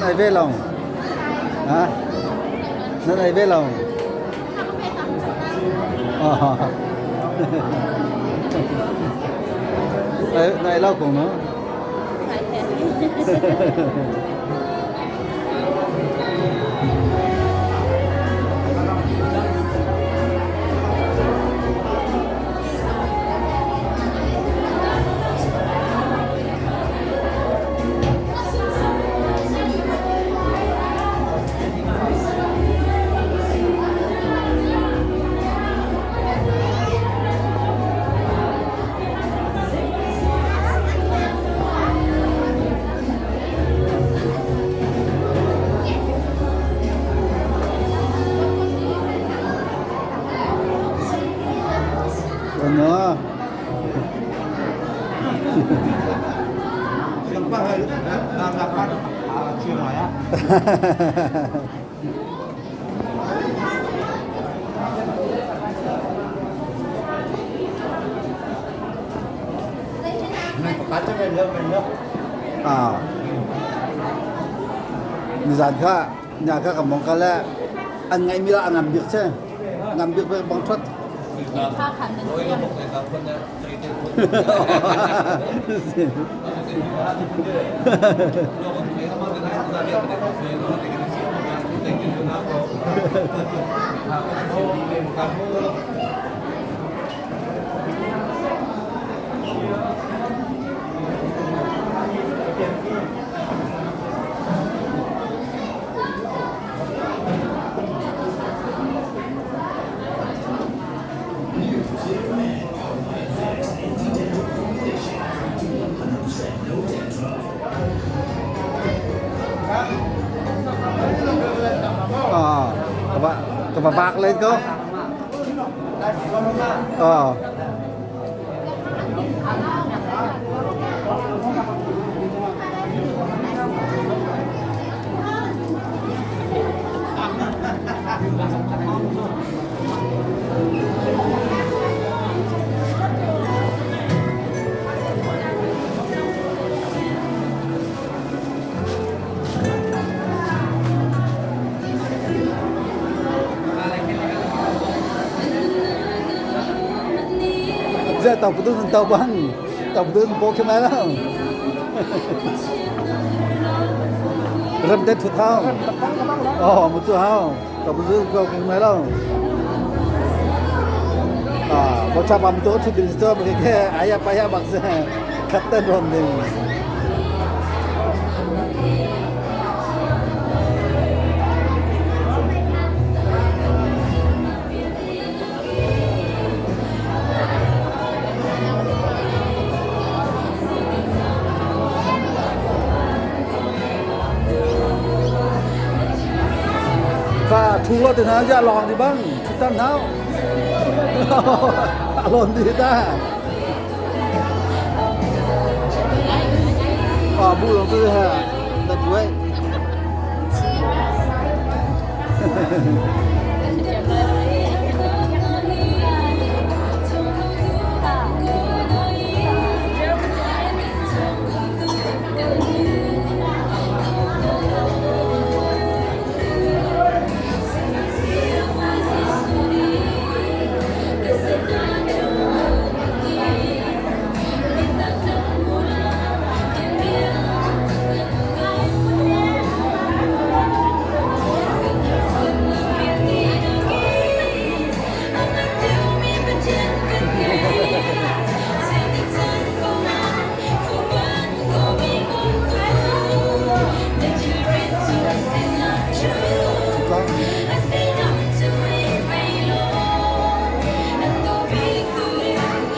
Nan ei ve lo. Ha? Nan ei ve lo. Oh. Na ei lo ko no? Ano? Ah. Nizan kha nya kha ka mong ka le an ngai mi la an ngam bik che ngam bik bang thot. Ah, ka va ka va vak len ko. Ah. Giờ tàu bút tàu băng tàu bút bố khi mà đâu ram te thut hau oh mu chu hau tàu bút ko khi mà đâu ah bo cha bam to thu din to ke ke aya pa ya bak se khat ten ron ding. Ka thu lo te na ya long di bang thu tan hau alon di ta à bu long tu ha da duai.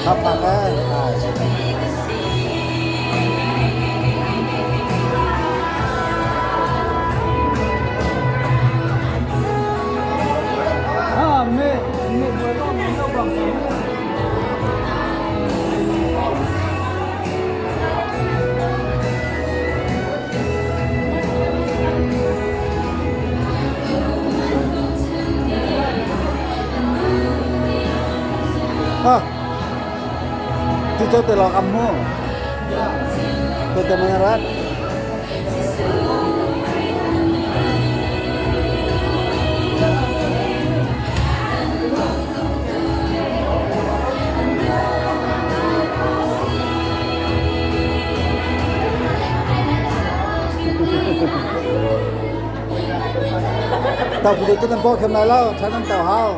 Apa kan? Ah, tu cho te lo kamu. Tu te menerat. Tau ku tu nan bo khem lai lo, than nan tau hau.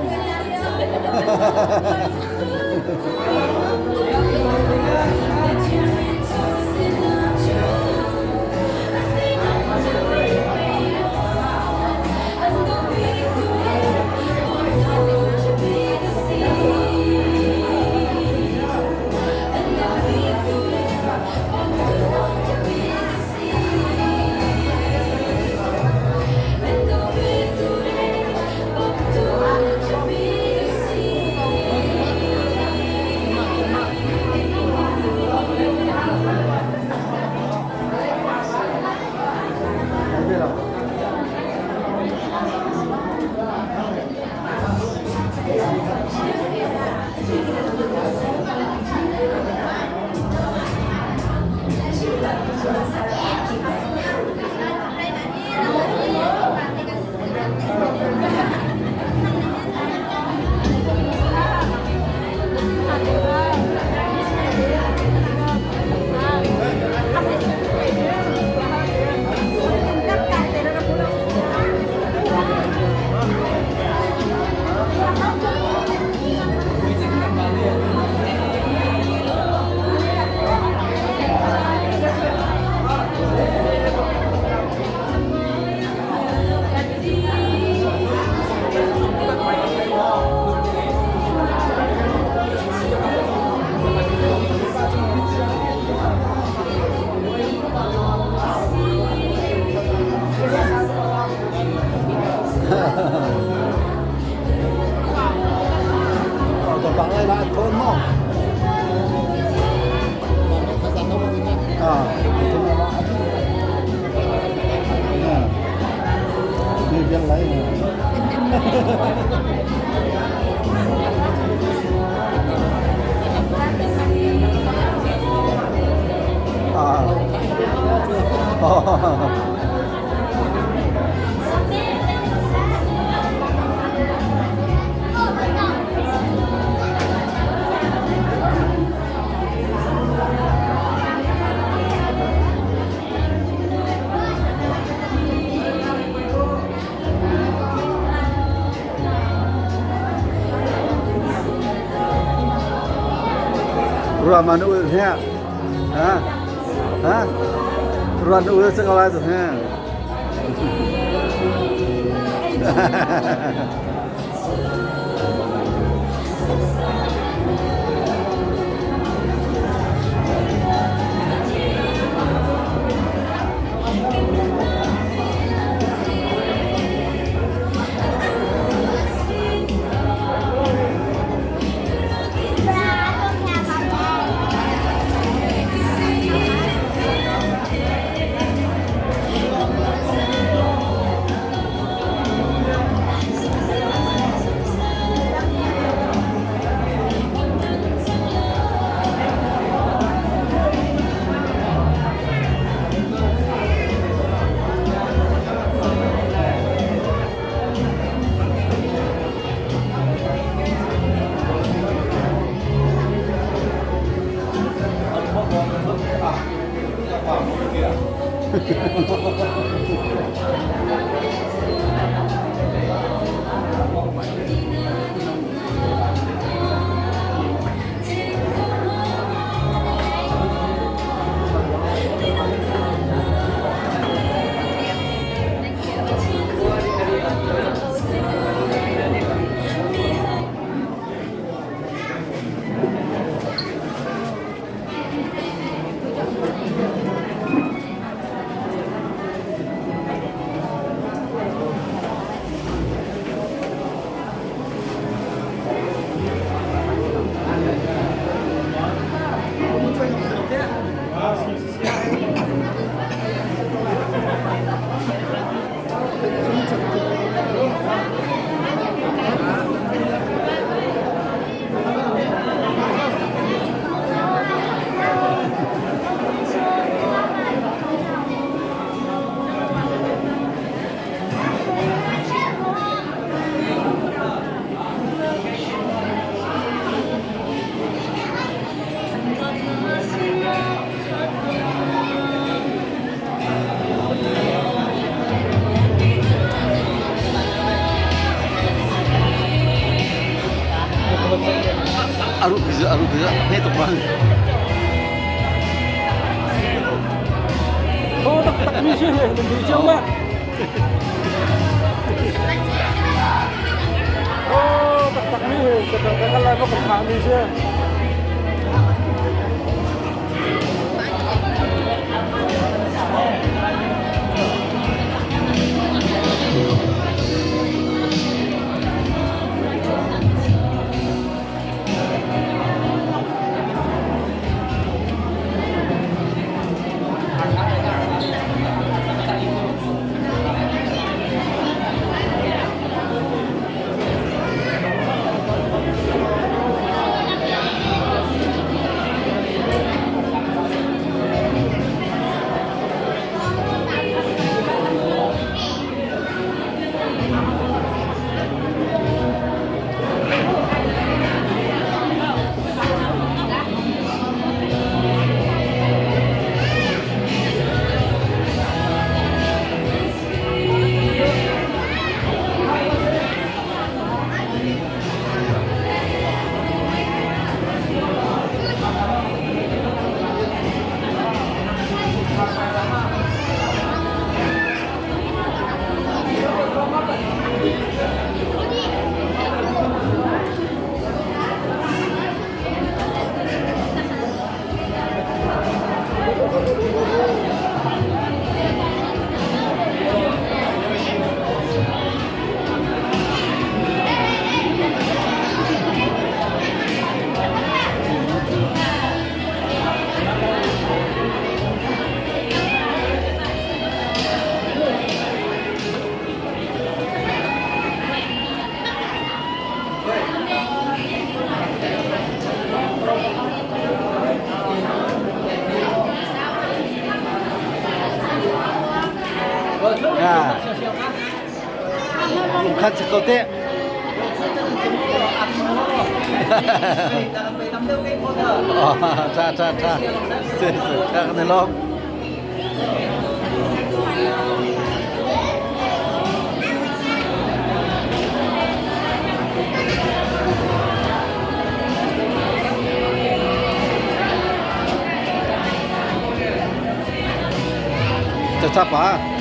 Bang lai la thon mo. À, đi viên lấy à. Ruah man ul he ha ha ruan ul se ka lai to he. Aru bizu aru bizu hme tuk bang. Tho taktak mi si he nan duh cio ma. Tho taktak mi he ka ka ka lai ma ka phah mi si. À. Lungkhat si ko te. Tha tha tha. Si si tha kan lom. Chap ah.